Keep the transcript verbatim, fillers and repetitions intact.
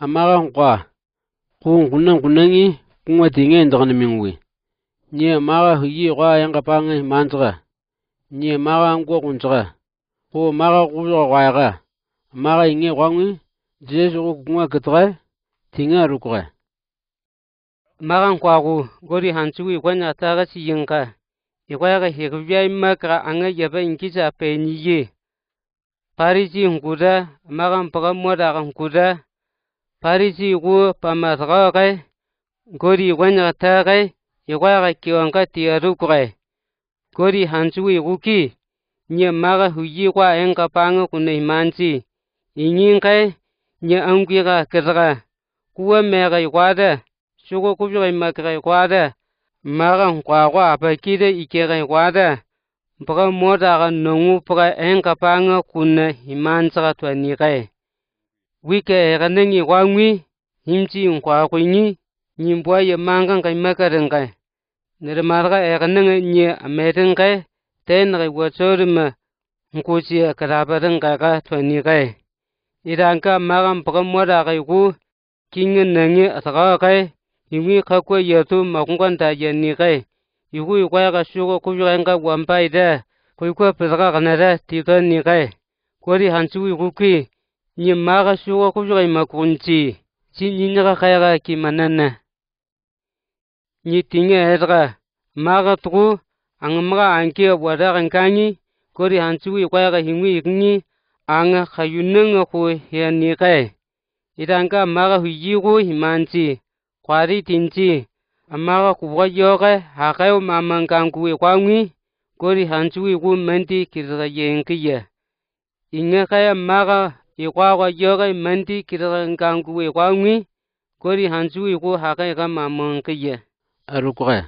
Amaka nkoa, ku ngunang ngunangi, ku nga tinge ndakn mingwi. Nyi amaka huyi koa enkapange himantika. Nyi amaka ngkoa kuntika. Ku amaka kuwuka koa eka. Amaka inge koangwi, Jisu ko ku nga kitikai, tinge arukukai. Amaka nkoa ku, kori hansuwi ko nyaktaka si yingka. Ikoa ka hikviai makra anga yapa ingkisa peniye. Parisi nkuta, amaka mpaka mota ka nkuta. Parisi ku pama saka kai. Kori ko nyakta kai, ikoa ka kiwangka ti arukukai. Kori hansuwi ku ki, nyi amaka huyi koa enkapanga kuna himanti. Ingi kai, nyi angwi ka kitika. Kuwa meka ikoa ta, suko kupikai makra ikoa ta. Amaka nkoa ko apakita ikeka ikoa ta. Mpaka mota ka nongu paka enkapanga kuna himantika tuani kai. Wika ekanangi koangwi, himti nkoa kuingi, nyi mbwa ya mangkang kai makaring kai. Nira maraka ekanang nyi ameting kai, ten kai watsori ma nkuti karaparing kai ka tuani kai. Iranka amaka mpaka mota kai ku, kinga nangi asaka kai, hiwi kakwa yatu makungan ta yani kai. Iku ikoa ka suko kupikai nga wampai ta, kuikwa piraka kanata ti tuani kai. Kori hansuwi ku ki, nyi amaka suko kupikai makunti, ti nyi nyaka kai ka ki manana. Nyi tinge etika, amaka tuku, anga amaka angki awada kangkangi, kori hansuwi ikoa ka hiwi ikingi, anga kayunang ku hiani kai. Iranka amaka huyi ku himanti, kwari tinti, amaka kubuka yoka, haka o mamang kangkuwi koangwi, kori hansuwi ku manti kirika yengkiya. Inge kai amaka ikoa ko yoka manti kirika kangkuwi koangwi, kori hansuwi ku haka ika mamang kiya. Arukukai.